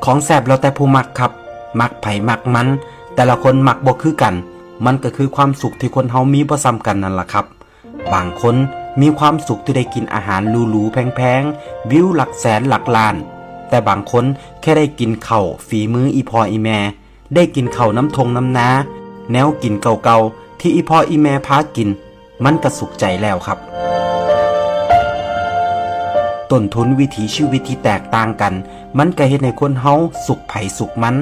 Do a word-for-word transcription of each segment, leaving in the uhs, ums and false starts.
ของแซ่บแล้วแต่ผู้มักครับ มักไผมักมัน แต่ละคนมักบ่คือกัน มันก็คือความสุขที่คนเฮามีบ่ส่ำกันนั่นล่ะครับ บางคนมีความสุขที่ได้กินอาหารหรูๆแพงๆ วิวหลักแสนหลักล้าน แต่บางคนแค่ได้กินข้าวฝีมืออีพ่ออีแม่ ได้กินข้าวนำท่งนำนา แนวกินเก่าๆที่อีพ่ออีแม่พากิน มันก็สุขใจแล้วครับ ต้นทุนวิถีชีวิตที่แตกต่างกัน มันก็เฮ็ดให้คนเฮาสุขไผสุขมัน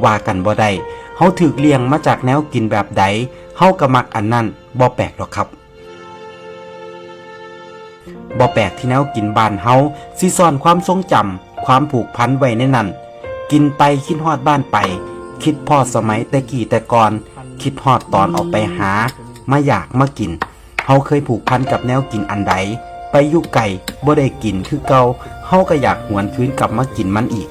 ว่ากันบ่ได้ เฮาถูกเลี้ยงมาจากแนวกินแบบใด เฮาก็มักอันนั้น บ่แปลกดอกครับ บ่แปลกที่แนวกินบ้านเฮาสิซ่อนความทรงจำ ความผูกพันไว้ในนั้น กินไปคิดฮอดบ้านไป คิดฮอดสมัยแต่กี้แต่ก่อน คิดฮอดตอนออกไปหา มาอยากมากิน เฮาเคยผูกพันกับแนวกินอันใด ไปอยู่ไกลบ่ได้กินคือเก่า เฮาก็อยากหวนคืนกลับมากินมันอีก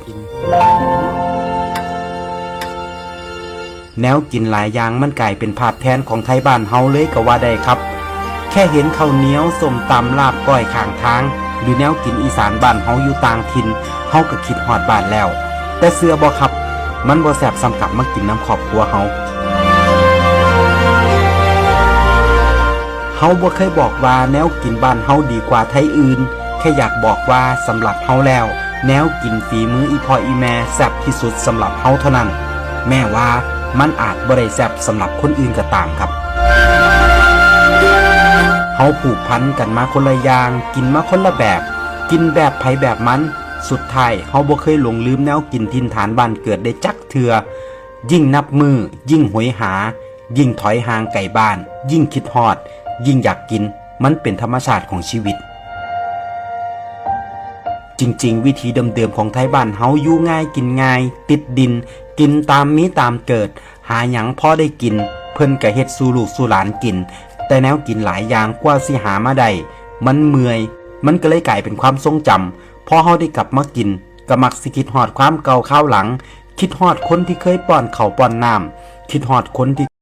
แนวกินหลายอย่างมันกลายเป็นภาพแทนของไทบ้านเฮาเลยก็ว่าได้ครับ แค่เห็นข้าวเหนียว ส้มตำ ลาบก้อยข้างทาง หรือแนวกินอีสานบ้านเฮาอยู่ต่างถิ่น เฮาก็คิดฮอดบ้านแล้ว แต่เชื่อบ่ครับ มันบ่แซ่บส่ำกลับมากินนำครอบครัวเฮา เฮาบ่เคยบอกว่าแนวกินบ้านเฮาดีกว่าไทอื่น แค่อยากบอกว่าสำหรับเฮาแล้ว แนวกินฝีมืออีพ่ออีแม่แซ่บที่สุดสำหรับเฮาเท่านั้น แม้ว่ามันอาจบ่ได้แซ่บสำหรับคนอื่นก็ตามครับ เฮาผูกพันกันมาคนละอย่าง กินมาคนละแบบ กินแบบไผแบบมัน สุดท้ายเฮาบ่เคยหลงลืมแนวกินถิ่นฐานบ้านเกิดได้จักเทื่อ ยิ่งนับมื้อ ยิ่งโหยหา ยิ่งถอยห่างไกลบ้าน ยิ่งคิดฮอด ยิ่งอยากกิน มันเป็นธรรมชาติของชีวิต จริงๆ วิถีเดิมๆของไทบ้านเฮาอยู่ง่ายกินง่าย ติดดิน กินตามมีตามเกิด หาหยังพอได้กิน เพิ่นก็เฮ็ดสู่ลูกสู่หลานกิน แต่แนวกินหลายอย่างกว่าสิหามาได้ มันเมื่อย มันก็เลยกลายเป็นความทรงจำ พอเฮาได้กลับมากิน ก็มักสิคิดฮอดความเก่าคราวหลัง คิดฮอดคนที่เคยป้อนข้าวป้อนน้ำ คิดฮอดคนที่